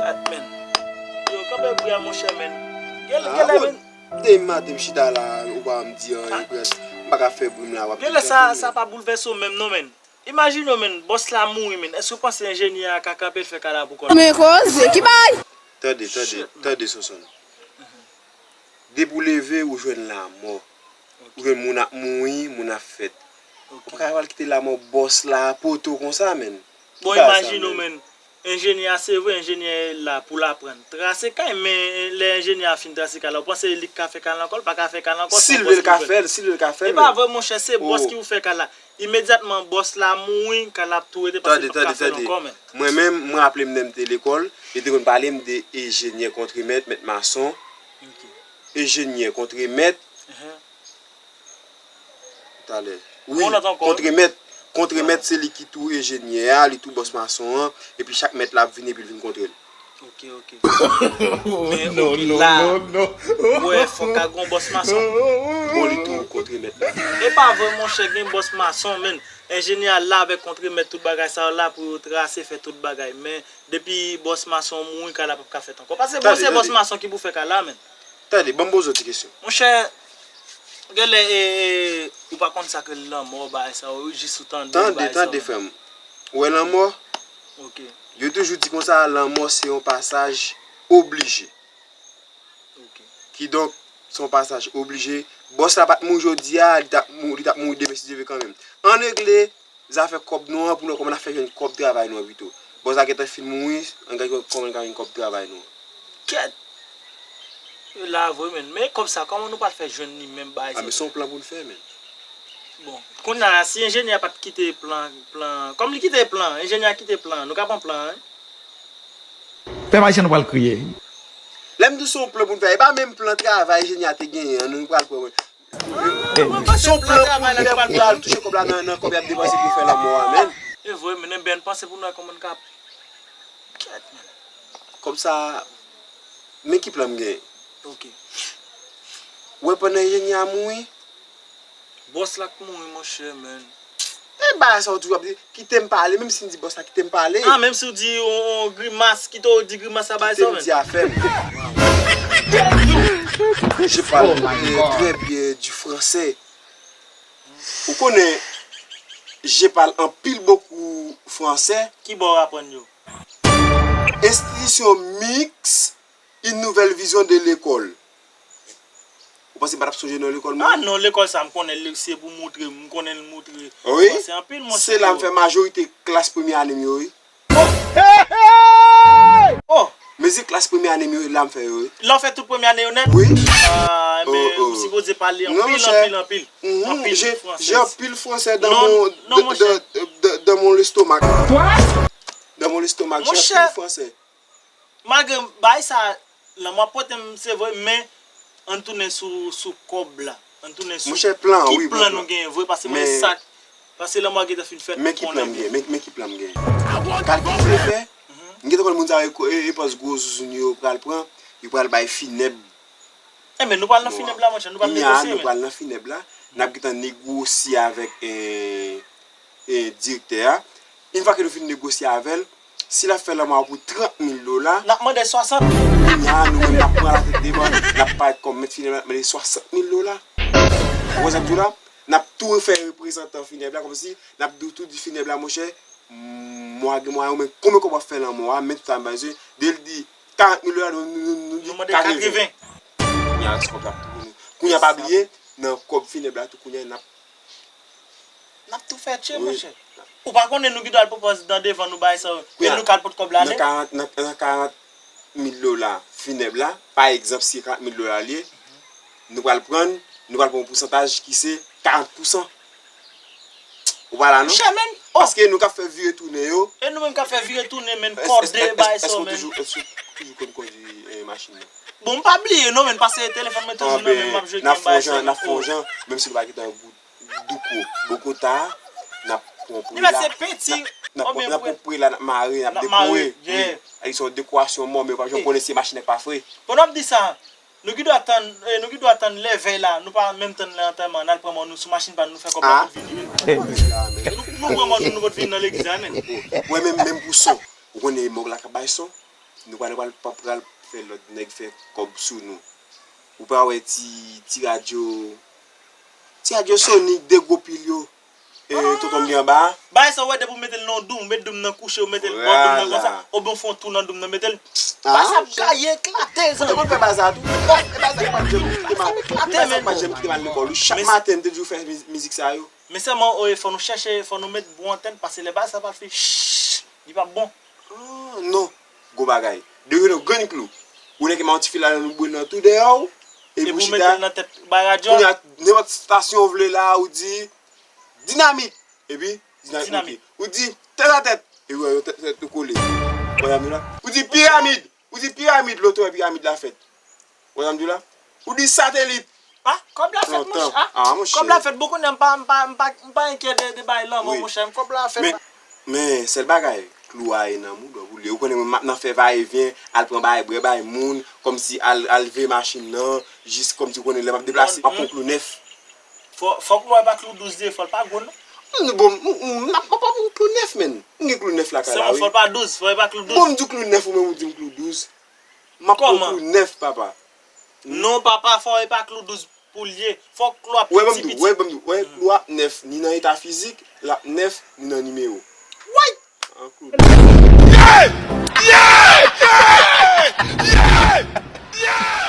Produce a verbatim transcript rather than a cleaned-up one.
At, men. Yo, kanpe pri a, monchè, men. Gèlè, ah, gèlè, bon, men. Demen maten, m chita la, ou pa wè m di anyen prèske. M pa ka fè bri m la, w ap di gèlè, sa, sa pa boulvèse w menm, non, men. Imajine w, men, bòs la mouri, men. Èske w panse enjenyè a ka kanpe l fè kay la pou kò l? Men koze, ki bay? Tande, tande, tande, Sonson. Depi w leve, ou jwenn lanmò. Ou jwenn moun ap mouri, moun ap fèt. Ou pa ka pral kite lanmò bòs la pote w konsa, men. Bon, imajine w, men. Enjenyè a, se vre, enjenyè la pou l aprann trase kay, men lè enjenyè a fin trase kay la, ou panse li ka fè kay la ankò? L pa ka fè kay la ankò. Si l vle, l ka fè l, si l vle, l ka fè l. E pa vre, monchè, se bòs ki pou fè kay la. Imedyatman, bòs la mouri, kay la ap tou rete, paske l p ap ka fè l ankò, men. Mwen menm, mwen raple m lè m te lekòl, yo te konn pale m de enjenyè kontremèt, mèt mason. Enjenyè kontremèt. Talè. Wi, kontremèt. Kontremèt, se li ki tou enjenyè a, li tou bòs mason an, epi chak mèt la ap vini epi l vin kontre l. Ok, ok. Men, ok, la, ou wè, fòk ka gon bòs mason. Bon, li tou kontremèt la. E pa vre, monchè, gen bòs mason, men. Enjenyè a la avèk kontremèt, tout bagay sa yo la pou yo trase, fè tout bagay. Men, depi bòs mason mouri, kay la p ap ka fèt ankò. Paske, bon, se bòs mason ki pou fè kay la, men. Tande, ban m poze w ti kesyon. Monchè, genlè, e, e, ou pa konn sa k rele lanmò, bagay sa yo, jis ou tande bagay sa yo. Tande, tande, frè m. Ou wè lanmò? Ok. Yo toujou di konsa, lanmò se yon pasaj oblije. Ok. Kidonk, se yon pasaj oblije. Bòs la pa t mouri jodi a, li t ap mou-, li t ap mouri demen si Dye vle kanmenm. Ann regle zafè kòb nou an pou nou wè kòman n ap fè jwenn kòb travay nou an pito. Bòs la gentan fin mouri, ann gade kòman n ka jwenn kòb travay nou an. Kèt! E la vre, men. Men kòb sa, kòman nou pral fè jwenn li menm bagay sa? A, men se yon plan pou n fè, men. Bon, kounye a, si enjenyè a pa t kite plan, plan, kòm li kite plan, enjenyè a kite plan, nou ka pran plan an, wi. Pèp Ayisyen nou pral kriye. Lè m di w se yon plan pou n fè, e pa menm plan travay enjenyè a te genyen an, nou pral pran. Se yon plan pou n fè pou n al touche kòb la nan, nan kòb y ap depanse pou fè lanmò a, men. E vre, men, men panse pou nou wè kòman n ka. Kèt, men. Kòb sa, men ki plan m genyen. Ok. Ou wè pandan enjenyè a mouri, bòs la k mouri, monchè, men. E bagay sa w toujou ap di, kite m pale, menm si m di bòs la kite m pale. Ah, menm si w di yon, yon grimas, kite w di grimas la, bagay sa, men. Kite m di afè m. Je parle, euh, très bien du français. Ou konnen, je parle anpil, beaucoup français. Ki bò w aprann yo? Institution mixte, une nouvelle vision de l'école. Ou panse m pa t ap sonje non lekòl mwen? Ah non, lekòl sa m konnen l, se pou moutre, m konnen l moutre. Wi. Panse anpil, monchè. Se la m fè majorite klas premye ane m yo, wi. Oh! Men se klas premye ane m yo, la m fè yo, wi. Lè w fè tout premye ane yo nèt? Wi. Ah, men ou sipoze pale anpil, anpil, anpil. Anpil fransèz. J'ai, j'ai anpil français dans mon, dans, dans, dans mon l'estomac. Dans mon l'estomac, j'ai anpil français. Malgre bagay sa, lanmò ap pote m, se vre, men ann tounen sou, sou kòb la. Ann tounen sou ki plan nou genyen vre, paske mwen sa, paske lanmò a gentan fin fèt, ou konnen byen. Men ki plan m genyen? Men, men ki plan m genyen? Kalkil m te fè, m gentan konn moun sa yo, e, e, e pòs gwo zouzoun yo pral pran, yo pral bay Finèb. Enben, nou pral nan Finèb la, monchè, nou pral negosye, men. Kounye a, nou pral nan Finèb la, n ap gentan negosye avèk, e, e, direktè a. Yon fwa ke nou fin negosye avè l, si l ap fè lanmò a pou trant mil dola, n ap mande swasant. Kounye a, nou menm, n ap pran latèt devan, n ap parèt kòm mèt Finèb la, n ap mande swasant mil dola. Ou konprann sa m di w la? N ap tou fè reprezantan Finèb la, kòmsi n ap di w tou di Finèb la, monchè, m, mwa gen mwayen, ou menm, konbyen kòb w ap fè lanmò a, men tout sa m bezwen. Depi l di karant mil dola, nou, nou, nou, nou di katreven. Kounye a, rès kòb la tou pou nou. Kounye a, pa bliye, nan kòb Finèb la tou, kounye a, n ap N ap tou fè tchè, monchè. Ou pa konnen nou ki dwe al pran pòz dan devan nou bay sa yo. E nou ka al pot kòb la ale. Nan karant, nan, nan karant mil dola Finèb la, pa egzanp, si karant mil dola l ye, nou pral pran, nou pral pran yon pousantaj ki se karant pousan. Ou pa la, non? Monchè, men, oh! Paske nou k ap fè vire tounen yo. E nou menm k ap fè vire tounen, men, kòde bay sa yo, men. Èske w toujou, èske w toujou konn kondwi, eh, machin nan? Bon, m pa bliye, non, men, paske telefòn mwen toujou nan men m, m ap jwe game bay sa yo, men, oh. N ap fè yon jan, menm si nou pa gentan gout Douko, Bogota, n ap pran pre la. N ap, n ap pran pre la, n ap mare, n ap dekore. Wi. Li se yon dekorasyon mò, men ou pa janm konnen si machin nan pa fre. Pandan w ap di sa, nou ki dwe atann, eh, nou ki dwe atann lè vèy la, nou pa menm tann lè antèman, n al pran mò nou sou machin pa n, nou fè kòb la pou vini, men. Nou, nou pran mò nou, nou pot vin nan legliz la, men. Ou wè, menm, menm pou son, ou konnen mòg la k ap bay son? Nou pral, pral, pa pral fè lòt nèg fè kòb sou nou. Ou pa wè ti, ti radyo, ti radyo Sonic, de gwo pil yo, e, tonton byen anba a. Bagay sa w wè depi w mete l nan yon doum, ou met doum nan kouche, ou mete l bò doum nan konsa, oubyen w fè yon twou nan doum nan, mete l. Bagay sa ap gaye, eklate, zanmi. Ou te konn fè bagay sa tou? E bagay sa ki pa t janm kite m al, e bagay sa ki pa t janm kite m al lekòl, wi. Chak maten, m te toujou fè miz-, mizik sa yo. Men sèlman, fò nou chèche, fò nou met bon antèn, paske lè bagay sa pral fè chch, li p ap bon. Ah, non. Gwo bagay. Depi w nan grenn klou. Ou nèk e ma yon ti fil la nan bwen nan tou dèyè w. Epi ou chita. Epi w mete l nan tèt bay radyo a. Kounye a, nenpòt estasyon w vle la, ou di, Dinamik! Epi, Dinamik, ok. Ou di, Tèt a tèt! Epi w wè, yo tèt, tèt yo kole. Ou wè sa m di w la? Ou di, Piramid! Ou di, Piramid, loto e piramid la fèt. Ou wè sa m di w la? Ou di, Satelit! Ah, kòb la fèt, monchè. Ah, monchè. Kòb la fèt, bon, kounye a m pa, m pa, m pa, m pa enkyè de, de bay lanmò, monchè. Kòb la fèt. Men, men, sèl bagay, klou a e nan mouda w pou l ye. Ou konnen mwen, m ap nan fè vayevyen, al pran bagay, bwè bay moun, kòmsi al, al veye machin nan, jis kòmsi ou konnen lè m ap deplase, m ap pran klou nèf. Fò, fò klou a pa klou douz vre, fò l pa gwo, non. M, bon, m, m, m ap, m ap pran klou nèf, menn. M gen klou nèf lakay la, wi. Sèlman fò l pa douz, fò l pa klou douz. Bon, m di w klou nèf, ou menm ou di m klou douz. M ap pran klou nèf, papa. Non, papa, fò e pa klou douz pou l ye. Fò klou ap pi piti. Wè, ban m di w, wè, ban m di w, wè, klou ap nèf, ni nan eta fizik, l ap nèf, ni nan nimewo. Woy! An klou douz. Yeah! Yeah! Yeah! Yeah!